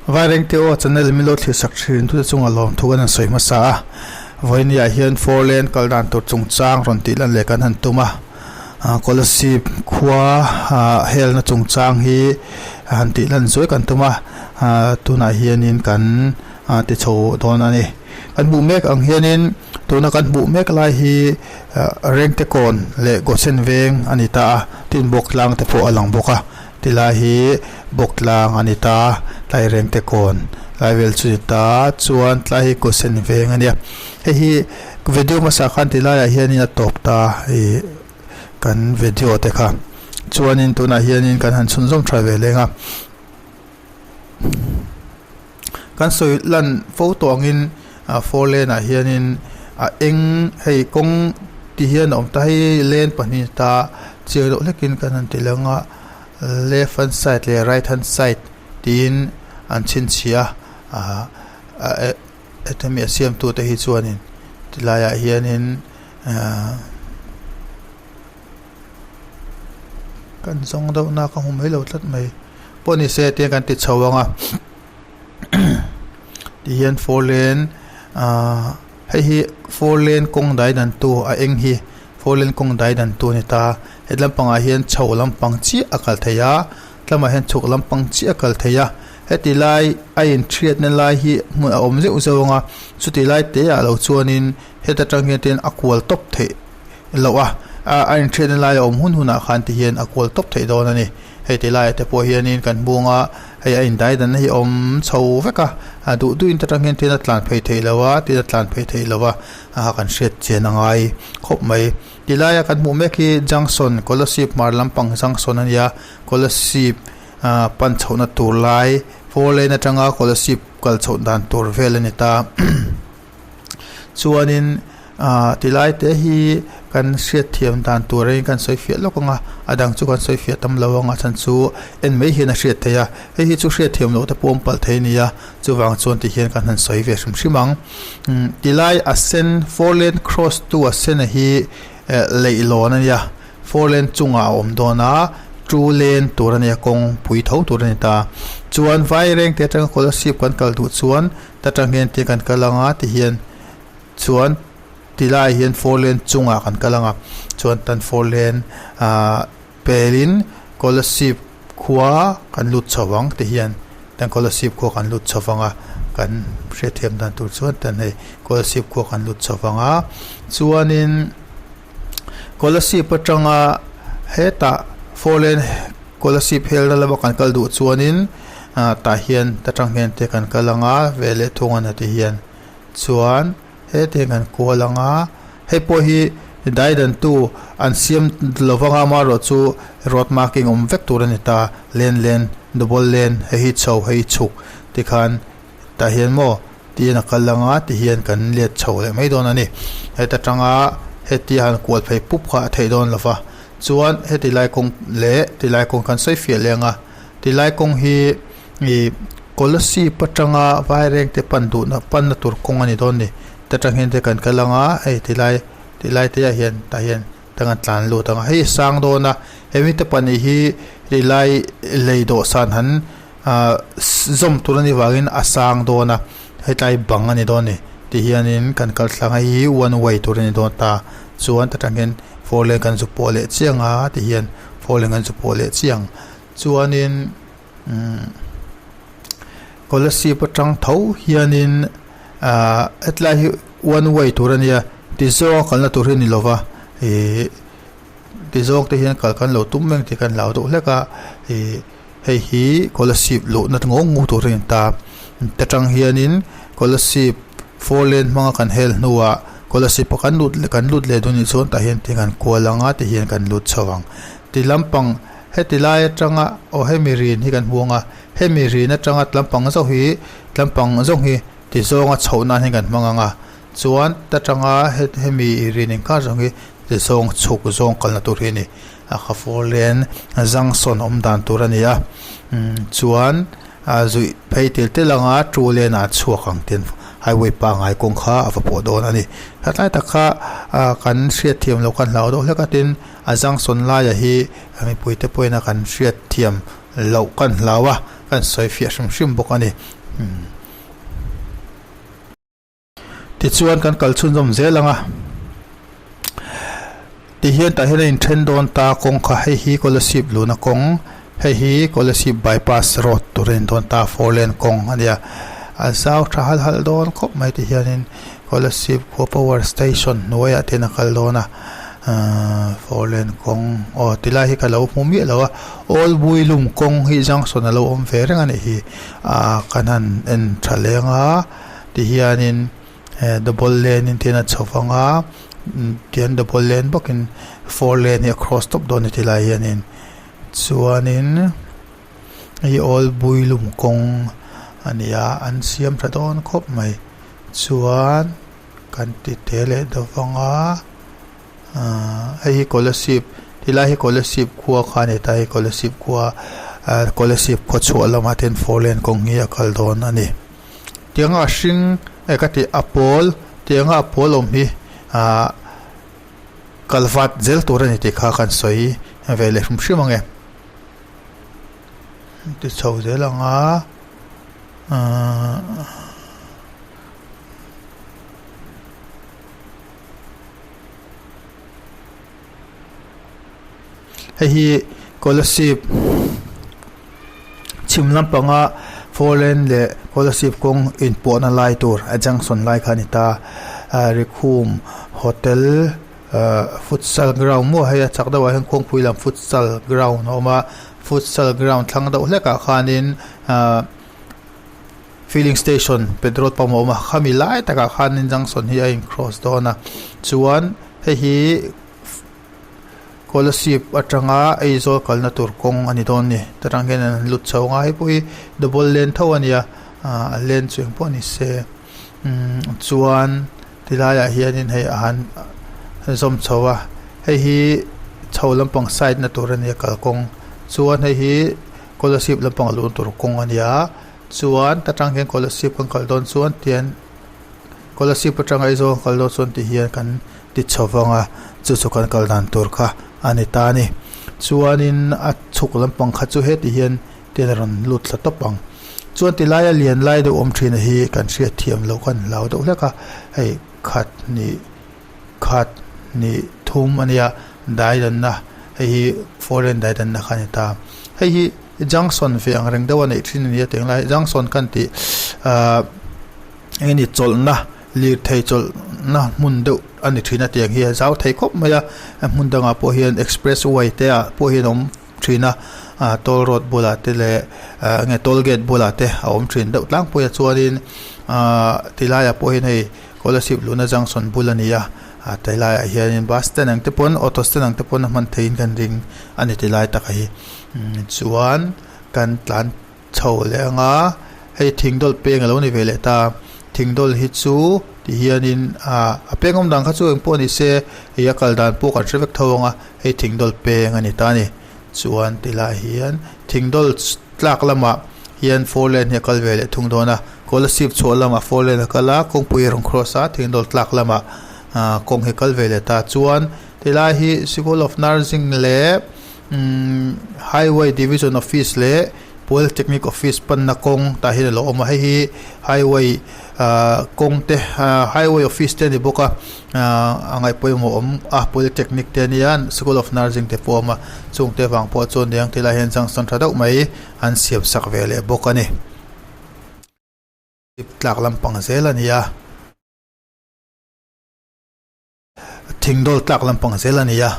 Vairengte aw channel min lo thlir sak thin tute chunga lawmthu kan han sawi hmasa a, vawinia hian four lane kal dan tur chungchang rawn tih lan leh kan han tum a, Kolasib khua helna chungchang hi han tih lan zuai kan tum a, tunah hianin kan ti chho dawn a ni. Kan hmuh mek ang hianin tuna kan hmuh mek lai hi Rengte kawn leh Gosen veng a ni ta a, tin Bawktlang te pawh a lang bawk a. Ti lai hi Bawktlang a ni ta, tlai Rengte kawn lai vel chu ni ta, chuan tlai hi Gosen veng a nia. Hei hi video hmasa khan ti laiah hianin a tawp ta ih kan video te kha. Chuanin tunah hianin kan han chhunzawm tha ve leng a. Kan sawi lan fo tawh angin ah four lane ah hianin a eng hei kawng ti hian a awm ta hei lane pahnih ta chiang loh hlekin kan han ti lang a left hand side leh right hand side tiin an chhinchhiah a ah ah hemi a siamtu te hi chuanin tilaiah hianin ah. Kan zawng deuh na ka hmu mai lo tlat mai pawh ni se tiang kan ti chho ang a tihian four lane ahh hei hi four lane kawng dai dan tu a eng hi four lane kawng dai dan tu a ni ta hetlam pangah hian chho lampang chiah a kal thei a tlamah hian chhuk lampang chiah a kal thei a heti lai a inhriatna lai hi hmun a awm zeuh zeuh ang a chuti lai te ah lo chuanin heta tang hian tin a kual tawp theih. loh a a inhriatna lai a awm hun hunah khan ti hian a kual tawp theih dawn a ni hei ti laiah te pawh hianin kan hmung a hei a indai danna hi a awm chho vek a a duh duhin te tang hian thil a tlan phei theih loh a thil a tlan phei theih loh a a kan hriat chian a ngai khawp mai ti laia kan hmuh mek hi junction Kolasib hmar lampang junction a nia Kolasib ah pan chhohna tur lai four lane atanga Kolasib kal chhoh dan tur vel a ni ta. Chuanin ah tilai te hi kan hriatthiam dan tur angin kan sawi fiah lawk ang a a dang chu kan sawi fiah tam lo ang a chhan chu en mai hian a hriat theih a hei hi chu hriatthiam loh te pawh awm palh thei a ni a chuvang chuan ti hian kan han sawi ve hrim hrim ang tilai a sen four lane cross tu a sen a hi eh leihlawn a nia four lane chungah a awm dawn a two lane tur a nia kawng pui tho tur a ni ta chuan vaireng te atanga kolasib kan kal duh chuan. Ta tang hian ti kan kal anga ti hian chuan ti laiah hian four lane chungah kan kal anga chuan tan four lane ahh pelin kolasib khua kan lut chho ang ti hian tan kolasib khua kan lut chho vang a kan hriatthiam dan tur chuan tan hei kolasib khua kan lut chho vang a chuanin kolasib atanga hetah four lane kolasib helna lama kan kal duh chuanin. ah tah hian ta tang hian te kan kal ang a veleh thung a ni ti hian chuan heti hian kan kual ang a hei pawh hi daidan tu an siam lo vang a amaherawh chu road marking awm vek tur a ni ta lane lane double lane hei hi chho hei hi chhuk tikhan tah hian maw tiin a kal ang a ti hian kan let chho leh mai dawn a ni heta tanga heti han kual phei pup kha a theih dawn lo va chuan heti lai kawng leh ti lai kawng kan sawi fiah leh ang a. Tilai kawng hi ih Kolasib atanga Vaireng te pan duhna panna tur kawng a ni dawn a ni ta tang hian te kan kal ang a hei tilai tilai te ah hian tah hian tang an tlan lut ang a hei a sang dawn a hemi te pahnih hi tilai lei dawhsan han ah zawm tur a nih vangin a sang dawn a hetlai bang a ni dawn a ni tihianin kan kal thlang a hei hi one way tur a ni dawn ta chuan ta tang hian four lane kan zu pawh leh chiang a tihian four lane kan zu pawh leh chiang. Chuanin umm Kolasib atang tho hianin ahh hetlai hi one way tur a nia tizawng a kalna tur hi a ni lova ihh tizawng te hian kal kan lo tum reng tih kan hlau deuh hlek a ihh hei hi Kolasib luhna ngawng ngawng tur a ni ta ta tang hianin Kolasib four lane hmanga kan hel hnuah Kolasib a kan lut kan lut leh dawn nih chuan tah hian thing an kual ang a tihian kan lut chho ang ti lampang. Heti lai atanga aw hemi rin hi kan hmuang a, hemi rin atanga tlampang zawk hi tlampang zawng hi ti zawnga chhoh nan hian kan hmang ang a, chuan ta tanga hemi rin inkar zawng hi ti zawng chhuk zawng kalna tur hi a ni. A kha four lane junction awm dan tur a ni a, chuan a zuih phei tel tel anga two lane ah chhuak ang ten highway pangngai kawng kha a va pawh dawn a ni. Hetlai tak kha kan hriatthiam loh kan hlau deuh hlek a tin. A junction laia hi mipui te pawhin a kan hriat thiam loh kan hlau a. kan sawi fiah hrim hrim bawk a ni. Tichuan kan kal chhunzawm zel ang a, tihian tah hian a inthen dawn ta kawng kha hei hi Kolasib luna kawng hei hi Kolasib bypass road tur a in dawn ta four lane kawng a nia a zau tha halh halh dawn khawp mai tihianin Kolasib khua power station hnuaiah te hian a kal dawn a ahh four lane kawng aw tilai hi ka lo hmu miah lo a Old Builum kawng hi junction a lo awm ve reng a nih hi ah kan han en tha leng a. Ti hianin eh double lane in tihian a chho vang a tihian double lane bawkin four lane hi a cross tawp dawn a ni tilai hianin chuanin hei old builum kawng a ni a an siam tha dawn khawp mai chuan kan ti te leh deuh vang a. Ahh hei hi Kolasib tilai hi Kolasib khua kha a ni ta hei Kolasib khua ahh Kolasib khaw chhuah lamah te hian four lane kawng hi a kal dawn a ni tianga a hring eh ka tih a pawl tianga a pawl awm hi ahh kal vat zel tur a ni tih kha kan sawi ve leh hrim hrim ang e ti chho zel ang a ahh. Hei hi Kolasib chhim lampanga four lane leh Kolasib kawng inpawhna lai tur a junction lai kha a ni ta ah Rikhum hotel ah futsal ground maw hei a chak deuhah hian kawngpui lam futsal ground a awm a futsal ground thlang deuh hlekah khanin ah. Filling station petrol pump a awm a khami lai takah khanin junction hi a in cross dawn a chuan hei hi Kolasib atanga Aizawl kalna tur kawng a ni dawn a ni ta tang hian an lut chho ang a hei pawh hi double lane tho a ni a ah a lane chu engpawh ni se umm chuan tilaiah hianin hei a han zawm chho a hei hi chho lampang side na tur a ni a kalkawng chuan hei hi Kolasib lampang a luhna tur kawng a ni a. Chuan ta tang hian Kolasib kan kal dawn chuan tian Kolasib atanga Aizawl kan kal dawn chuan ti hian kan ti chho vang a chu chu kan kal dan tur kha a ni ta a ni. Chuanin a chhuk lampang kha chu heti hian tian a rawn lut thla tawp ang. Chuan ti laia lian lai deuh awm thin a hi kan hriat thiam loh kan hlau deuh hlek a hei khat nih Khat hnih thum a nia daidanna hei hi foreign daidanna kha a ni ta. Hei hi junction ve ang reng deuh a neih thin a ni a tih ang lai junction khan tih ahh eng nge chawlhna lirthei chawlhna hmun deuh a ni thin a tih ang hi a zau thei khawp mai a hmun dangah pawh hian express way te ah pawh hian a awm thin a ah toll road bulah te leh ah eng nge toll gate bulah te a awm thin deuh tlangpui a chuanin ahh tilaiah pawh hian hei. Kolasib luhna junction bul a ni a ah ti laiah hianin bus stand ang te pawn auto stand ang te pawn a hman theihin kan ring a ni ti lai taka hi chuan kan tlan chho leh ang a hei thingdawl peng alo ni ve leh ta thingdawl hi chu ti hianin ah a peng awm dan kha chu engpawh ni se hei a kal dan pawh kan hre vek tho ang a hei thingdawl peng a ni ta a ni chuan ti laiah hian thingdawl. Tlak lamah hian four lane hi a kal ve leh thung dawn a, Kolasib chhuah lamah four lane a kal a, kawngpui a rawn cross a, Thingdawl tlak lamah ah kawng hi a kal ve leh ta. Chuan tilai hi School of Nursing leh umm Highway Division Office leh Polytechnic Office panna kawng tah hian a lo awm a, hei hi highway ah kawng te ah highway office te a ni bawk a. Ahh a ngaih pawimawh awm a polytechnic te ania school of nursing te pawh a awm a chung te vang pawh chuan niang ti lai hian junction tha deuh mai an siam sak ve leh bawk a ni tlak lampang zel a ni a thingdawl tlak lampang zel a ni a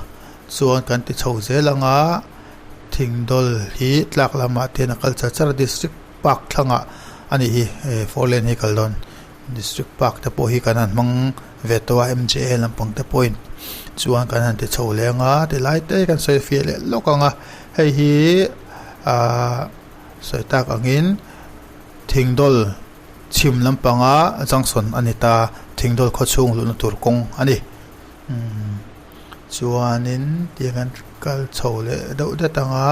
chuan kan ti chho zel ang a thingdawl hi tlak lamah te hian a kal char char a district park thlangah a nih hi four lane hi a kal dawn. District park te pawh hi kan han hmang ve tawh a M_J_A lampang te pawhin chuan kan han ti chho leh ang a tilai te kan sawi fiah leh lawk ang a hei hi ahh sawi tak angin thingdawl chhim lampanga junction a ni ta thingdawl khawchhung luhna tur kawng a ni umm chuanin tiang an kal chho leh deuh det ang a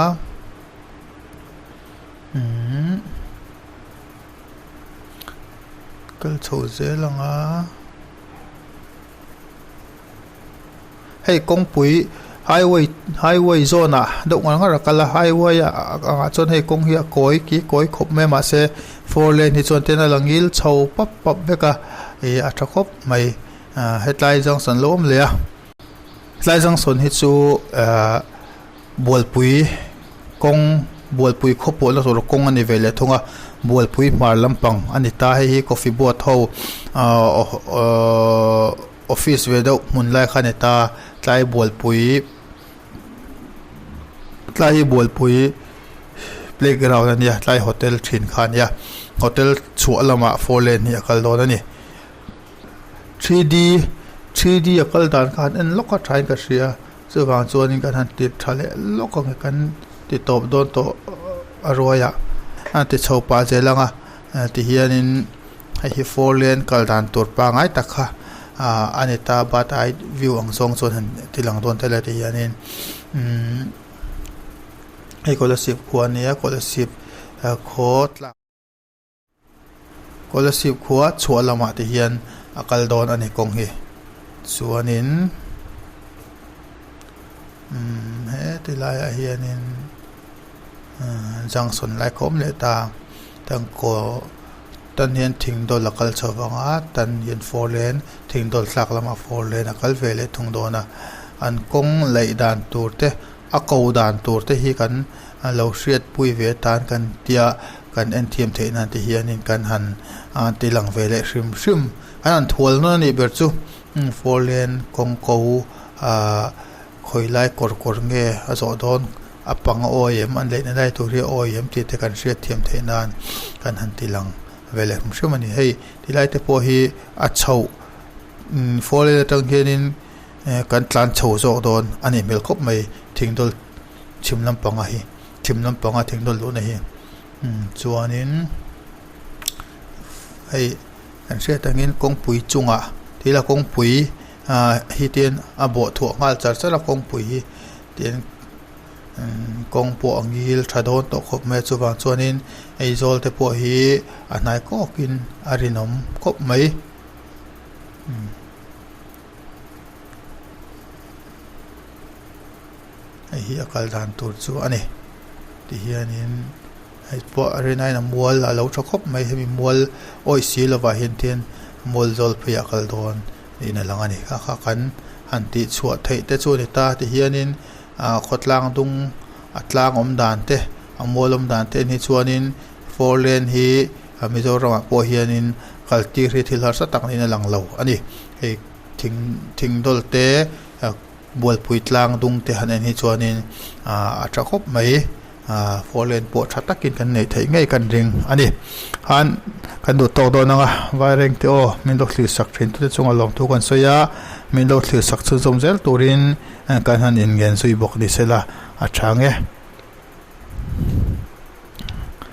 umm. Kal chho zel ang a hei kawngpui Highway highway zawn ah deuh ngar ngar a kal a highway ah angah chuan hei kawng hi a kawi ki kawi khawp mai a mahse four lane hi chuan ten a la ngil chho pap pap vek a ih a tha khawp mai ah hetlai junction lo awm leh a hetlai junction hi chu ahh bualpui kawng bualpui khaw pawh la tur kawng a ni ve leh thung a bualpui hmar lampang a ni ta hei hi coffee board ho ahh office ve deuh hmun lai kha a ni ta tlai bualpui tlai hi bualpui playground a nia tlai hotel thin kha a nia hotel chhuah lamah four lane hi a kal dawn a ni 3D 3D a kal dan kha han en lawk a thain ka hria chuvang chuanin kan han ti tha leh lawk ang e kan ti tawp dawn tawh a ruaiah a ti chho pah zel ang a tihianin hei hi four lane kal dan tur pangngai tak kha ah a ni ta but ai view ang zawng chuan han ti lang dawn tel a tihianin umm hei kolasib khua a nia kolasib khaw tlak. Kolasib khua chhuah lamah te hian a kal dawn a ni kawng hi chuanin umm heti laiah hianin ahh junction lai kha awm leh ta tangkaw tan hian thing dawl a kal chho vang a tan hian four lane thing dawl thlak lamah four lane a kal ve leh thung dawn a an kawng laih dan tur te a ko dan tur te hi kan lo hriatpui ve atan kan tia kan en thiam theih nan te hianin kan han ti lang ve leh hrim hrim an han thual nawn a nih ber chu four lane kawng ko ahh khawi lai kawr kawr nge a zawh dawn a pang a awi em an leihna lai tur hi a awi em tih te kan hriat thiam theih nan kan han ti lang ve leh hrim hrim a ni hei tilai te pawh hi a chhoh four lane atang hianin kan tlan chho zawk dawn a nih hmel khawp mai thingdawl chhim lampanga hi chhim lampanga thingdawl luhna hi chuanin hei kan hriat angin kawngpui chungah thil a kawngpui ah hi te a bawh thuah nghal char char a kawngpui hi tin kawng pawh a ngil tha dawn tawh khawp mai a chuvang chuanin Aizawl te pawh hi a hnai kawkin a rinawm khawp mai. Hei hi a kal dan tur chu a ni tihianin hei pawh a rinaiin a mual a lo tha khawp mai hemi mual awih si lovah hian tin mual zawl pheiah a kal dawn niin a lang a ni kha kha kan han tih chhuah theih te chu a ni ta tihianin ah khawtlang dung a tlang awm dan te a mual awm dan te hi chuanin four lane hi Mizoramah pawh hianin kal tir hi thil harsa tak niin a lang lo a ni hei thing thing dawl te bualpui tlang dung te han en hi chuanin ah a tha khawp mai ah four lane pawh tha takin kan neih theih ngei kan ring a ni khan kan duh tawk dawn ang a vaireng te aw min lo thlir sak thin tute chunga lawmthu kan sawi a min lo thlir sak chhunzawm zel turin kan han inngen zui bawk ni sela a tha ang e.